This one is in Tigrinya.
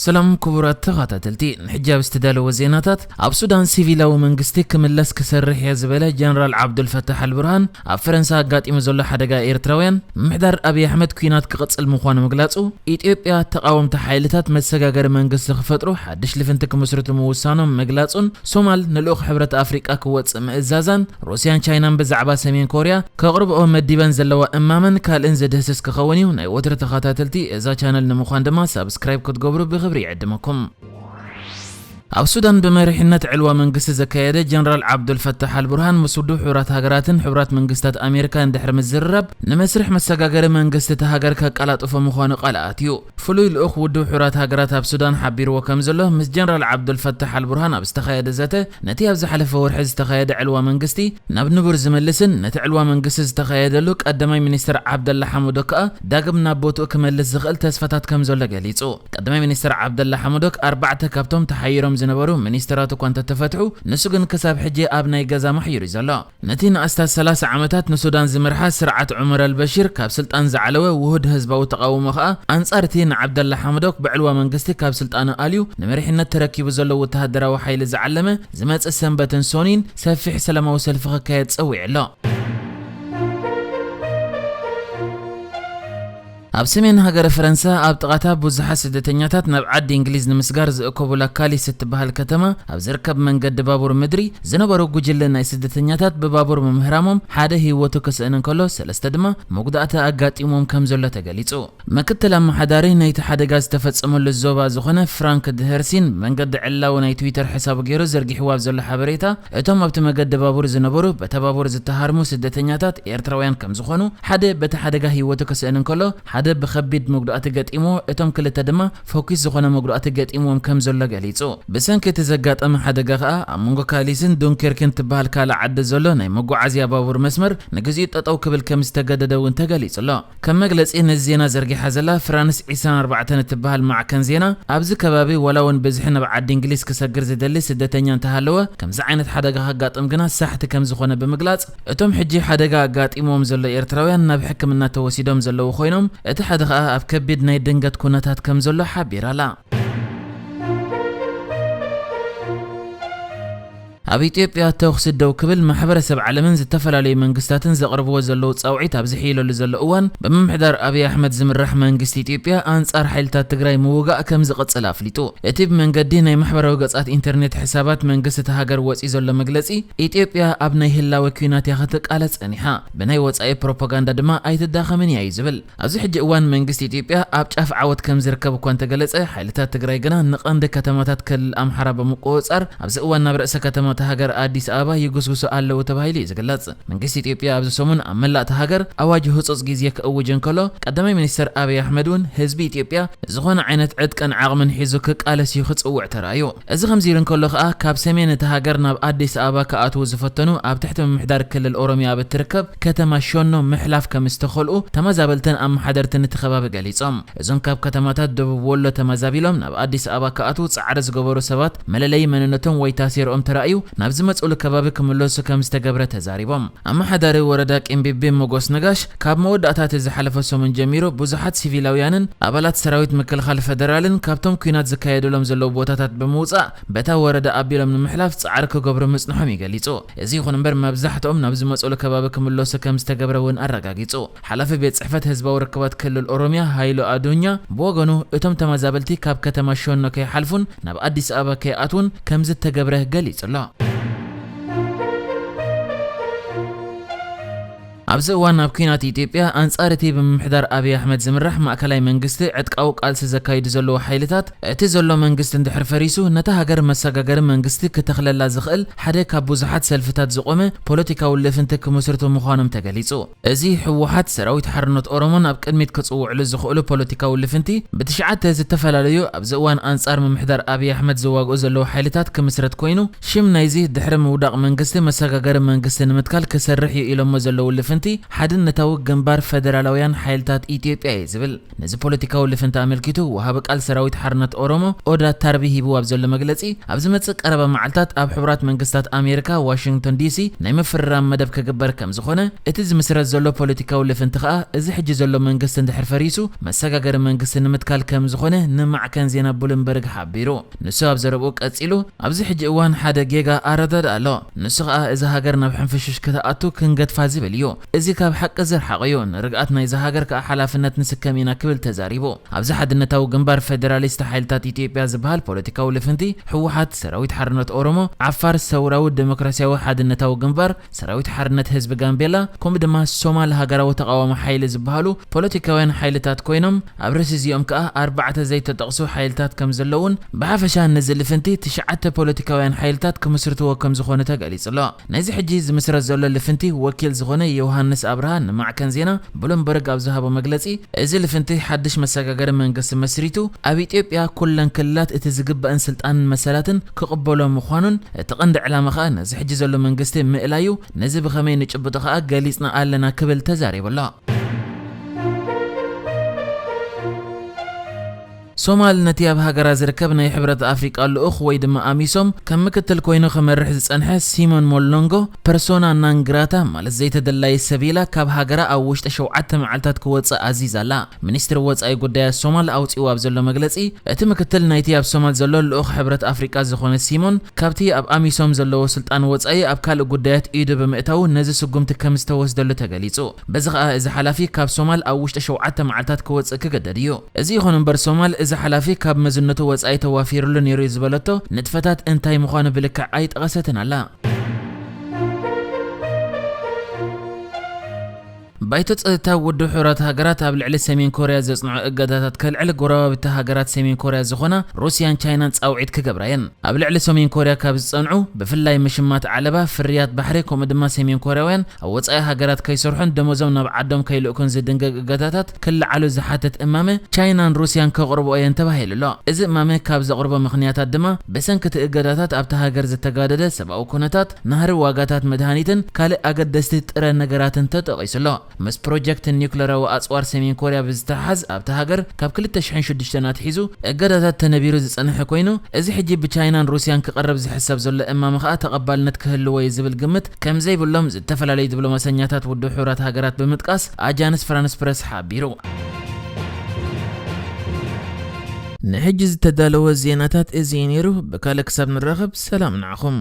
ሰላም ክቡራት ተኸታተልቲ፣ ንሕጂ ኣብ ዝተዳለወ ዜናታት፣ ኣብ ሱዳን ሲቪላዊ መንግስቲ ክምለስ ክሰርሕ እየ ዝበለ ጀነራል ዓብዱልፈታሕ ኣልቡርሃን፣ ኣብ ፈረንሳ ኣጋጢሙ ዘሎ ሓደጋ ኤርትራውያን፣ ምምሕዳር ኣብይ ኣሕመድ ኲናት ክቕጽል ምዃኑ ምግላጹ፣ ኢትዮጵያ ተቓወምቲ ሓይልታት መሰጋገሪ መንግስቲ ክፈጥሩ ሓድሽ ልፍንቲ ክምስርቱ ምውሳኖም ምግላጹን፣ ሶማል ንልኡኽ ሕብረት ኣፍሪቃ ክወጽእ ምእዛዛን፣ ሩስያን ቻይናን ብዛዕባ ሰሜን ኮርያ ከቕርብኦ መዲበን ዘለዋ እማመን ካልእን ዝድህስስ ክኸውን እዩ። ናይ ወትሪ ተኸታተልቲ እዛ ቻነል ንምዃን ድማ ሳብስክራይብ ክትገብሩ ብኽብሪ ይዕድመኩም። ኣብ ሱዳን ብመሪሕነት ዕልዋ መንግስቲ ዘካየደ ጀነራል ዓብዱልፈታሕ ኣልቡርሃን ምስ ውድብ ሕቡራት ሃገራትን ሕቡራት መንግስታት ኣሜሪካን ድሕሪ ምዝርራብ ንመስርሕ መሰጋገሪ መንግስቲ እታ ሃገር ከቀላጥፎ ምዃኑ ቃል ኣትዩ። ፍሉይ ልኡኽ ውድብ ሕቡራት ሃገራት ኣብ ሱዳን ሓቢርዎ ከም ዘሎ ምስ ጀነራል ዓብዱልፈታሕ ኣልቡርሃን ኣብ ዝተኻየደ ዘተ ነቲ ኣብ ዝሓለፈ ወርሒ ዝተኻየደ ዕልዋ መንግስቲ ናብ ንቡር ዝመልስን ነቲ ዕልዋ መንግስቲ ዝተኻየደሉ ቀዳማይ ሚኒስትር ዓብደላ ሓሙዶክ ከኣ ዳግም ናብ ቦትኡ ክመልስ ዝኽእል ተስፋታት ከም ዘሎ ገሊጹ። ቀዳማይ ሚኒስትር ዓብደላ ሓሙዶክ ኣርባዕተ ካብቶም ተሓይሮም ዝነበሩ ሚኒስትራት እኳ እንተተፈትሑ፣ ንሱ ግን ክሳብ ሕጂ ኣብ ናይ ገዛ ማሕዩር እዩ ዘሎ። ነቲ ንኣስታት ሰላሳ ዓመታት ንሱዳን ዝመርሓ ስርዓት ዑመር ኣልበሺር ካብ ስልጣን ዝዓለወ ውሁድ ህዝባዊ ተቓውሞ ከኣ ኣንጻር እቲ ንዓብደላ ሓምዶክ ብዕልዋ መንግስቲ ካብ ስልጣኑ ኣልዩ ንመሪሕነት ተረኪቡ ዘሎ ወተሃደራዊ ሓይሊ ዝዓለመ ዝመጽእ ሰንበትን ሶኒን ሰፊሕ ሰላማዊ ሰልፊ ክካየድ ጸዊዑ ኣሎ። ኣብ ሰሜን ሃገረ ፈረንሳ ኣብ ጥቓታ ብዙሓት ስደተኛታት ናብ ዓዲ እንግሊዝ ንምስጋር ዝእከቡላ ካሊስ እትበሃል ከተማ ኣብ ዝርከብ መንገዲ ባቡር ምድሪ ዝነበሩ ጉጅለ ናይ ስደተኛታት ብባቡር ምምህራሞም ሓደ ህይወቱ ክስእን እንከሎ ሰለስተ ድማ መጉዳእቲ ኣጋጢሞም ከም ዘሎ ተገሊጹ። ምክትል ኣመሓዳሪ ናይቲ ሓደጋ ዝተፈጸመሉ ዞባ ዝኾነ ፍራንክ ድሄርሲን መንገዲ ዕላዊ ናይ ትዊተር ሕሳቡ ገይሩ ዘርጊሕዎ ኣብ ዘሎ ሓበሬታ፣ እቶም ኣብቲ መገዲ ባቡር ዝነበሩ በታ ባቡር ዝተሃርሙ ስደተኛታት ኤርትራውያን ከም ዝኾኑ፣ ሓደ በቲ ሓደጋ ህይወቱ ክስእን እንከሎ ሓደ ብኸቢድ መጉዳእቲ ገጢሞ፣ እቶም ክልተ ድማ ፈኲስ ዝኾነ መጉዳእቲ ገጢምዎም ከም ዘሎ ገሊጹ። ብሰንኪ እቲ ዘጋጠመ ሓደጋ ከኣ ኣብ መንጎ ካሊስን ዱንኬርክን ትበሃል ካልእ ዓዲ ዘሎ ናይ መጓዓዝያ ባቡር መስመር ንግዚኡ ጠጠው ክብል ከም ዝተገደደ እውን ተገሊጹ ኣሎ። ከም መግለጺ ነዚ ዜና ዘርጊሓ ዘላ ፍራንስ ዒስራን ኣርባዕተን እትበሃል ማዕከን ዜና፣ ኣብዚ ከባቢ ዋላ እውን ብዝሒ ናብ ዓዲ እንግሊዝ ክሰግር ዝደሊ ስደተኛ እንተሃለወ፣ ከምዚ ዓይነት ሓደጋ ከጋጥም ግና ሳሕቲ ከም ዝኾነ ብምግላጽ፣ እቶም ሕጂ ሓደጋ ኣጋጢምዎም ዘሎ ኤርትራውያን ናብ ሕክምና ተወሲዶም ዘለዉ ኮይኖም፣ እቲ ሓደ ከኣ ኣብ ከቢድ ናይ ድንገት ኩነታት ከም ዘሎ ሓቢራ ኣላ። ኣብ ኢትዮጵያ ተኹሲ ደው ክብል ማሕበረሰብ ዓለምን ዝተፈላለዩ መንግስታትን ዘቕርብዎ ዘለዉ ጻውዒት ኣብ ዝሕይለሉ ዘሎ እዋን፣ ብምምሕዳር ኣብይ ኣሕመድ ዝምራሕ መንግስቲ ኢትዮጵያ ኣንጻር ሓይልታት ትግራይ ምውጋእ ከም ዝቕጽል ኣፍሊጡ። እቲ ብመንገዲ ናይ ማሕበራዊ ገጻት ኢንተርኔት ሕሳባት መንግስቲ እታ ሃገር ወጺኡ ዘሎ መግለጺ፣ ኢትዮጵያ ኣብ ናይ ህላወ ኲናት እያ ክትቃለስ ጸኒሓ፣ ብናይ ወጻኢ ፕሮፓጋንዳ ድማ ኣይትዳኸምን እያ እዩ ዝብል። ኣብዚ ሕጂ እዋን መንግስቲ ኢትዮጵያ ኣብ ጫፍ ዓወት ከም ዝርከብ እኳ እንተገለጸ፣ ሓይልታት ትግራይ ግና ንቐንዲ ከተማታት ክልል ኣምሓራ ብምቁጽጻር ኣብዚ እዋን ናብ ርእሰ ከተማ እታ ሃገር ኣዲስ ኣበባ ይጉስጉሱ ኣለዉ ተባሂሉ እዩ ዝግለጽ። መንግስቲ ኢትዮጵያ ኣብዚ ሰሙን ኣብ መላእ እታ ሃገር ኣዋጅ ህጹጽ ግዜ ክእውጅ እንከሎ፣ ቀዳማይ ሚኒስትር ኣብይ ኣሕመድ እውን ህዝቢ ኢትዮጵያ ዝኾነ ዓይነት ዕጥቅን ዓቕምን ሒዙ ክቃለስ እዩ ክጽውዕ ተራእዩ። እዚ ከምዚ ኢሉ እንከሎ ከኣ፣ ካብ ሰሜን እታ ሃገር ናብ ኣዲስ ኣበባ ክኣትዉ ዝፈተኑ ኣብ ትሕቲ ምምሕዳር ክልል ኦሮሚያ ኣብ እትርከብ ከተማ ሾኖ ምሕላፍ ከም ዝተኸልኡ ተመዛበልትን ኣመሓደርትን እቲ ከባቢ ገሊጾም። እዞም ካብ ከተማታት ደቡብ ወሎ ተመዛቢሎም ናብ ኣዲስ ኣበባ ክኣትዉ ጻዕሪ ዝገበሩ ሰባት መለለዪ መንነቶም ወይ ታሴርኦም ተራእዩ ናብ ዝመጽእሉ ከባቢ ክምለሱ ከም ዝተገብረ ተዛሪቦም። ኣመሓዳሪ ወረዳ ቂምቢቢ ሞጎስ ነጋሽ፣ ካብ መወዳእታ እቲ ዝሓለፈ ሰሙን ጀሚሩ ብዙሓት ሲቪላውያንን ኣባላት ሰራዊት ምክልኻል ፈደራልን ካብቶም ኲናት ዝካየደሎም ዘለዉ ቦታታት ብምውጻእ በታ ወረዳ ኣቢሎም ንምሕላፍ ጻዕሪ ክገብሩ ምጽንሖም እዩ ገሊጹ። እዚ ይኹን እምበር መብዛሕትኦም ናብ ዝመጽእሉ ከባቢ ክምለሱ ከም ዝተገብረ እውን ኣረጋጊጹ። ሓላፊ ቤት ጽሕፈት ህዝባዊ ርክባት ክልል ኦሮሚያ ሃይሉ ኣዱኛ ብወገኑ እቶም ተመዛበልቲ ካብ ከተማ ሾኖ ከይሓልፉን ናብ ኣዲስ ኣበባ ከይኣትዉን ከም ዝተገብረ ገሊጹ ኣሎ። ኣብዚ እዋን ኣብ ኲናት ኢትዮጵያ ኣንጻር እቲ ብምምሕዳር ኣብይ ኣሕመድ ዝምራሕ ማእከላይ መንግስቲ ዕጥቃዊ ቃልሲ ዘካይዱ ዘለዉ ሓይልታት፣ እቲ ዘሎ መንግስቲ እንድሕር ፈሪሱ ነታ ሃገር መሰጋገሪ መንግስቲ ክተኽለላ ዝኽእል ሓደ ካብ ብዙሓት ሰልፍታት ዝቖመ ፖለቲካዊ ልፍንቲ ክምስርቱ ምዃኖም ተገሊጹ። እዚ ህወሓት፣ ሰራዊት ሓርነት ኦሮሞን ኣብ ቅድሚት ክጽውዕሉ ዝኽእሉ ፖለቲካዊ ልፍንቲ ብትሽዓተ ዝተፈላለዩ ኣብዚ እዋን ኣንጻር ምምሕዳር ኣብይ ኣሕመድ ዝዋግኡ ዘለዉ ሓይልታት ክምስረት ኮይኑ፣ ሽም ናይዚ ድሕሪ ምውዳቕ መንግስቲ መሰጋገሪ መንግስቲ ንምትካል ክሰርሕ እዩ ኢሎሞ ዘለዉ ልፍንቲ ልፍንቲ ሓድነታዊ ግንባር ፈደራላውያን ሓይልታት ኢትዮጵያ እዩ ዝብል። ነዚ ፖለቲካዊ ልፍንቲ ኣመልኪቱ ወሃቢ ቃል ሰራዊት ሓርነት ኦሮሞ ኦዳ ታርቢ ሂቡ ኣብ ዘሎ መግለጺ፣ ኣብ ዝመጽእ ቀረባ መዓልታት ኣብ ሕቡራት መንግስታት ኣሜሪካ ዋሽንግቶን ዲሲ ናይ ምፍርራም መደብ ክግበር ከም ዝኾነ፣ እቲ ዝምስረት ዘሎ ፖለቲካዊ ልፍንቲ ከኣ እዚ ሕጂ ዘሎ መንግስቲ እንድሕር ፈሪሱ መሰጋገሪ መንግስቲ ንምትካል ከም ዝኾነ ንማዕከን ዜና ብሉምበርግ ሓቢሩ። ንሱ ኣብ ዘረብኡ ቀጺሉ፣ ኣብዚ ሕጂ እዋን ሓደ ጌጋ ኣረዳድ ኣሎ። ንሱ ከኣ እዚ ሃገር ናብ ሕንፍሽሽ ክትኣቱ ክንገድፋ ዝብል እዩ። እዚ ካብ ሓቂ ዝረሓቐ እዩ። ንርግኣት ናይዚ ሃገር ከኣ ሓላፍነት ንስከም ኢና ክብል ተዛሪቡ። ኣብዚ ሓድነታዊ ግንባር ፈደራሊስት ሓይልታት ኢትዮጵያ ዝበሃል ፖለቲካዊ ልፍንቲ፣ ህወሓት፣ ሰራዊት ሓርነት ኦሮሞ፣ ዓፋር ሰውራዊ ዴሞክራሲያዊ ሓድነታዊ ግንባር፣ ሰራዊት ሓርነት ህዝቢ ጋምቤላ፣ ከምኡ ድማ ሶማል ሃገራዊ ተቓዋሚ ሓይሊ ዝበሃሉ ፖለቲካውያን ሓይልታት ኮይኖም፣ ኣብ ርእሲ እዚኦም ከኣ ኣርባዕተ ዘይተጠቕሱ ሓይልታት ከም ዘለውን፣ ብሓፈሻ ነዚ ልፍንቲ ትሽዓተ ፖለቲካውያን ሓይልታት ክምስርትዎ ከም ዝኾነ ተገሊጹ ኣሎ። ነዚ ሕጂ ዝምስረት ዘሎ ልፍንቲ ወኪል ዝኾነ ዮሃንስ ኣብርሃ ንማዕከን ዜና ብሉምበርግ ኣብ ዝሃቦ መግለጺ፣ እዚ ልፍንቲ ሓድሽ መሰጋገሪ መንግስቲ መስሪቱ ኣብ ኢትዮጵያ ኩለን ክልላት እቲ ዝግባእን ስልጣንን መሰላትን ክቕበሎ ምዃኑን፣ እቲ ቀንዲ ዕላማ ከኣ ነዚ ሕጂ ዘሎ መንግስቲ ምእላዩ፣ ነዚ ብኸመይ ንጭብጦ ከኣ ገሊጽና ኣለና ክብል ተዛሪቡ ኣሎ። ሶማል ነቲ ኣብ ሃገራ ዝርከብ ናይ ሕብረት ኣፍሪቃ ልኡኽ ወይ ድማ ኣሚሶም ከም ምክትል ኮይኑ ክመርሕ ዝጸንሐ ሲሞን ሞሎንጎ ፐርሶና ናንግራታ ማለት ዘይተደላየ ሰብ ኢላ ካብ ሃገራ ኣብ ውሽጢ ሸውዓተ መዓልታት ክወጽእ ኣዚዛ ኣላ። ሚኒስትሪ ወጻኢ ጉዳያት ሶማል ኣውጺኡ ኣብ ዘሎ መግለጺ፣ እቲ ምክትል ናይቲ ኣብ ሶማል ዘሎ ልኡኽ ሕብረት ኣፍሪቃ ዝኾነ ሲሞን ካብቲ ኣብ ኣሚሶም ዘለዎ ስልጣን ወጻኢ ኣብ ካልእ ጉዳያት ኢዱ ብምእታዉ ነዚ ስጉምቲ ከም ዝተወስደሉ ተገሊጹ። በዚ ከኣ እዚ ሓላፊ ካብ ሶማል ኣብ ውሽጢ ሸውዓተ መዓልታት ክወጽእ ክግደድ እዩ። እዚ ይኹን እምበር ሶማል እዚ ሓላፊ ካብ መዝነቱ ወጻኢ ተዋፊሩሉ ነይሩ እዩ ዝበለቶ ንጥፈታት እንታይ ምዃኑ ብልክዕ ኣይጠቐሰትን ኣላ። ባይቶ ጸጥታ ውድብ ሕቡራት ሃገራት ኣብ ልዕሊ ሰሜን ኮርያ ዘጽንዖ እገዳታት ከልዕል ጎረባብቲ ሃገራት ሰሜን ኮርያ ዝኾና ሩስያን ቻይናን ጻውዒት ክገብራ እየን። ኣብ ልዕሊ ሰሜን ኮርያ ካብ ዝጸንዑ ብፍላይ ምሽማት ዓለባ፣ ፍርያት ባሕሪ ከምኡ ድማ ሰሜን ኮርያውያን ኣብ ወጻኢ ሃገራት ከይሰርሑን ደሞዞም ናብ ዓዶም ከይልእኩን ዝድንገግ እገዳታት ክለዓሉ ዝሓትት እማመ ቻይናን ሩስያን ከቕርብኦ እየን ተባሂሉ ኣሎ። እዚ እማመ ካብ ዘቕርቦ ምኽንያታት ድማ ብሰንኪ እቲ እገዳታት ኣብታ ሃገር ዝተጋደደ ሰብኣዊ ኩነታት፣ ናህሪ ዋጋታት መድሃኒትን ካልእ ኣገደስቲ ጥረ ነገራትን ተጠቒሱ ኣሎ። ምስ ፕሮጀክት ኒውክለራዊ ኣጽዋር ሰሜን ኮርያ ብዝተሓዝ ኣብታ ሃገር ካብ ክልተ ሽሕን ሽዱሽተን ኣትሒዙ እገዳታት ተነቢሩ ዝጸንሐ ኮይኑ፣ እዚ ሕጂ ብቻይናን ሩስያን ክቐርብ ዝሕሰብ ዘሎ እማመ ከኣ ተቐባልነት ክህልዎ እዩ ዝብል ግምት ከም ዘይብሎም ዝተፈላለዩ ዲፕሎማሰኛታት ውድብ ሕቡራት ሃገራት ብምጥቃስ ኣጃንስ ፍራንስ ፕረስ ሓቢሩ። ንሕጂ ዝተዳለወ ዜናታት እዚ እዩ ነይሩ። ብካልእ ክሳብ ንራኸብ ሰላም ንዓኹም።